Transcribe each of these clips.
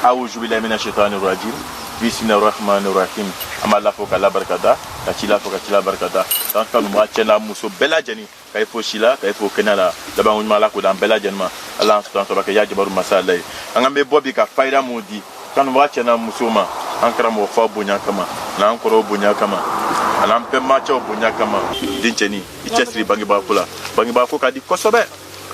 Awuzu bilahi mina shaitani rajim, bisimilahi rahmani rahim. An b'Ala fo k'Ala barikada, ka cila fo ka cila barikada, k'an kanubaga cɛ n'a muso bɛɛ lajɛlen, ka i fo si la, ka i fo kɛnɛ la. Labanko ɲuman, Ala k'o d'an bɛɛ lajɛlen ma. Ala an sɔrɔ sɔrɔ kɛ ya jabaru masa Ala ye. An k'an bɛ bɔ bi ka fayida mun di kanubaga cɛ n'a muso ma, an karamɔgɔ fa bonya kama, n'an kɔrɔw bonya kama, an'an bɛnbacɛw bonya kama. Dencɛnin, i cɛsiri bangebaga ko la. Bangebaga ko ka di kosɛbɛ.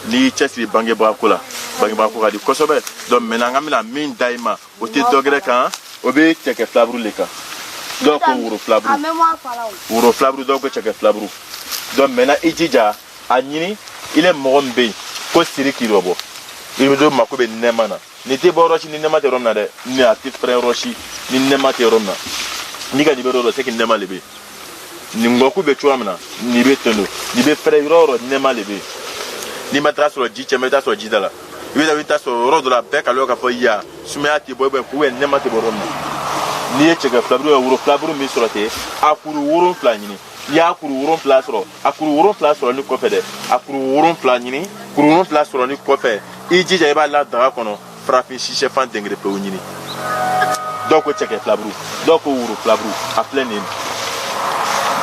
N'i y'i cɛsiri bangebaga ko la, bangebaga ko ka di kosɛbɛ. Donc maintenant, an bɛna min da i ma, o tɛ dɔ gɛrɛ kan, o bɛ cɛkɛ filaburu le kan. Dɔw ko woro filaburu, woro filaburu, dɔw ko cɛkɛ filaburu. Donc maintenant, i jija a ɲini i le mɔgɔ min bɛ yen ko siri k'i bɔ, i bɛ dɔ mako bɛ nɛɛma na. Nin tɛ bɔ yɔrɔ si ni nɛɛma tɛ yɔrɔ min na dɛ. Ni a tɛ fɛrɛ yɔrɔ si ni nɛɛma tɛ yɔrɔ min na. N'i ka nin bɛ yɔrɔ dɔ, c'est que nɛɛma le bɛ yen. Nin ngɔku bɛ cogoya min na, nin bɛ ten don. Nin bɛ fɛrɛ yɔrɔ o yɔrɔ, nɛɛma le bɛ yen. N'i ma taga sɔrɔ ji cɛma, i bɛ taa sɔrɔ ji da la. I bɛ taa sɔrɔ yɔrɔ dɔ la, bɛɛ ka lɔn k'a fɔ yan sumaya tɛ bɔ, ou bien nɛɛma tɛ bɔ yɔrɔ min na. N'i ye cɛkɛ filaburu, woro filaburu min sɔrɔ ten, a kuru 7 ɲini. N'i y'a kuru 7 sɔrɔ, a kuru 7 sɔrɔli kɔfɛ dɛ, a kuru 7 ɲini, kuru 7 sɔrɔli kɔfɛ, i jija i b'a la daga kɔnɔ, farafin sisɛfan dengere pewu ɲini. Dɔw ko cɛkɛ filaburu, dɔw ko woro filaburu, a filɛ nin ye.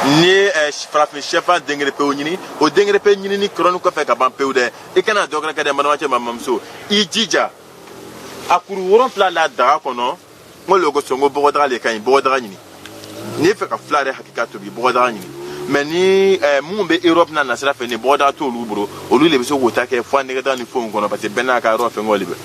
N'i ye farafin sɛfan dengere pewu ɲini, o dengere pewu ɲinini kɔrɔni kɔfɛ ka ban pewu dɛ, i kana dɔ wɛrɛ kɛ dɛ, balimakɛ, balimamuso. I jija a kuru 7 la daga kɔnɔ. N ko loko sɔn ko bɔgɔdaga le ka ɲi, bɔgɔdaga ɲini. N'i fɛ ka fila yɛrɛ hakika tobi, bɔgɔdaga ɲini. Mais ni minnu bɛ Europe n'a nasira fɛ, ni bɔgɔdaga t'olu bolo, olu de bɛ se k'o ta kɛ fo nɛgɛdaga ni fɛnw kɔnɔ, parce que bɛɛ n'a ka yɔrɔ fɛngɛw de bɛ.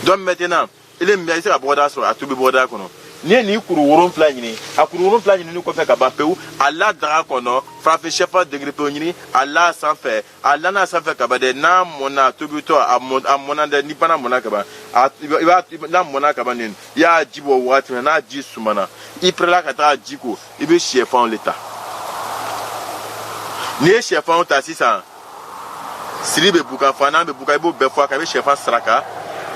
Donc maintenant, i le min i se ka bɔgɔdaga sɔrɔ, a tobi bɔgɔdaga kɔnɔ. N'i ye nin kuru 7 ɲini, a kuru 7 ɲinini kɔfɛ ka ban pewu, a la daga kɔnɔ, farafin sɛfan dengere pewu ɲini, a la sanfɛ. A la n'a sanfɛ ka ban dɛ, n'a mɔnna, a tobitɔ, a mɔnna dɛ, ni bana mɔnna ka ban, i b'a, n'a mɔnna ka ban nin, i y'a ji bɔ waati min na, n'a ji sumana, i pɛrɛla ka taa ji ko, i bɛ sɛfanw le ta. N'i ye sɛfanw ta sisan, siri bɛ bu kan, fana bɛ bu kan, i b'o bɛɛ fɔ a kan. I bɛ sɛfan saraka,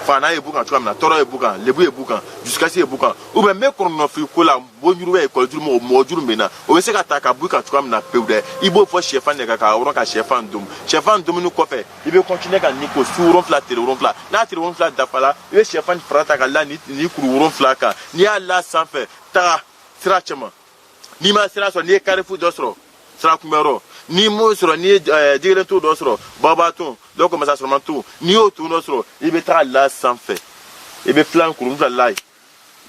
fana ye bu kan cogoya min na, tɔɔrɔ ye bu kan, lebu ye bu kan, dusukasi ye bu kan, ou bien n bɛ kɔnɔnɔfin ko la, bon juru bɛ ekɔli juru, mɔgɔ mɔgɔ juru min na, o bɛ se ka ta ka bɔ i kan cogoya min na pewu dɛ, i b'o fɔ sɛfan de kan k'a yɔrɔ ka sɛfan domu. Sɛfan dumuni kɔfɛ, i bɛ continuer ka nin ko su 7, tile 7. N'a tile 7 dafala, i bɛ sɛfan fara ta ka la ni kuru 7 kan. N'i y'a la sanfɛ, taga sira cɛman. N'i ma sira sɔrɔ, n'i ye carrefour dɔ sɔrɔ, sira kunbɛyɔrɔ, n'i m'o sɔrɔ, n'i ye jigelen ton dɔ sɔrɔ, baobab ton, dɔw ko masa sɔrɔma ton, n'i y'o ton dɔ sɔrɔ, i bɛ taga la sanfɛ, i bɛ filan kuru fila la yen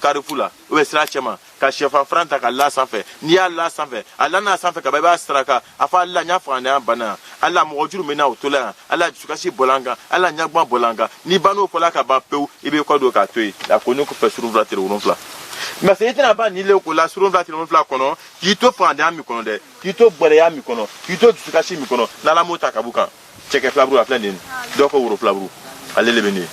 carrefour la, ou bien sira cɛman, ka sɛfan faran ta ka la sanfɛ. N'i y'a la sanfɛ, a la n'a sanfɛ ka ban, i b'a saraka a fɔ: Ala, n y'a fagandenya banna yan. Ala, mɔgɔ juru min na, o tola yan. Ala, dusukasi bɔla n kan. Ala, ɲaguma bɔla n kan. N'i bann'o fɔla ka ban pewu, i b'i kɔ don k'a to yen. A ko ne kɔfɛ su 7, tile 7, parce que i tɛna ban nin le ko la su 7, tile 7 kɔnɔ, k'i to fagandenya min kɔnɔ dɛ, k'i to gbɛrɛya min kɔnɔ, k'i to dusukasi min kɔnɔ, n'Ala m'o ta ka b'u kan. Cɛkɛ filaburu a filɛ nin ye, dɔw ko woro filaburu, ale le bɛ nin ye.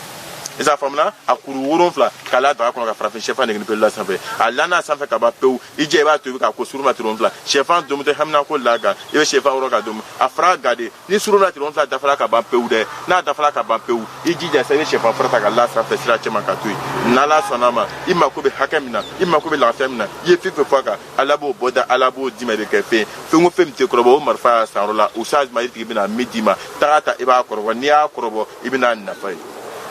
I s'a faamuna? A kuru 7 k'a la daga kɔnɔ, ka farafin sɛfan nɛgɛ pelu la sanfɛ, a la n'a sanfɛ ka ban pewu, i jɛ i b'a tobi k'a ko su 7, tile 7. Sɛfan domu tɛ hamina ko la kan, i bɛ sɛfan wɔrɔ ka domu, a fara gade. Ni su 7, tile 7 dafara ka ban pewu dɛ, n'a dafara ka ban pewu, i jija sa, i bɛ sɛfan fara ta ka la sanfɛ sira cɛman ka to yen. N'Ala sɔnna a ma, i mako bɛ hakɛ min na, i mako bɛ lafiya min na, i ye fɛn fɛn fɔ a kan, Ala b'o bɔda, Ala b'o d'i ma. I bɛ kɛ fɛn fɛn o fɛn min tɛ kɔrɔbɔ, o marifa y'a san yɔrɔ la, o sa tigi bɛna min d'i ma, taga ta, i b'a kɔrɔbɔ. N'i y'a kɔrɔbɔ, i bɛna nafa ye.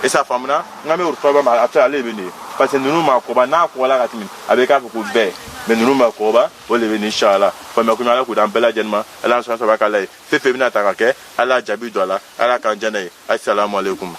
E s'a faamuna? N ka bɛ fura ma, a fɛ ale de bɛ nin ye, parce que ninnu ma kɔba. N'a kɔgɔla ka tɛmɛ, a bɛ k'a fɔ ko bɛɛ, mais ninnu ma kɔba, o de bɛ nin. Inshallah, faamuya ko Ala k'o d'an bɛɛ lajɛlen ma. Ala sɔn saba k'Ala ye fɛn fɛn bɛna ta ka kɛ, Ala jaabi don a la. Ala k'an diya n'a ye. Assalamu alaikum.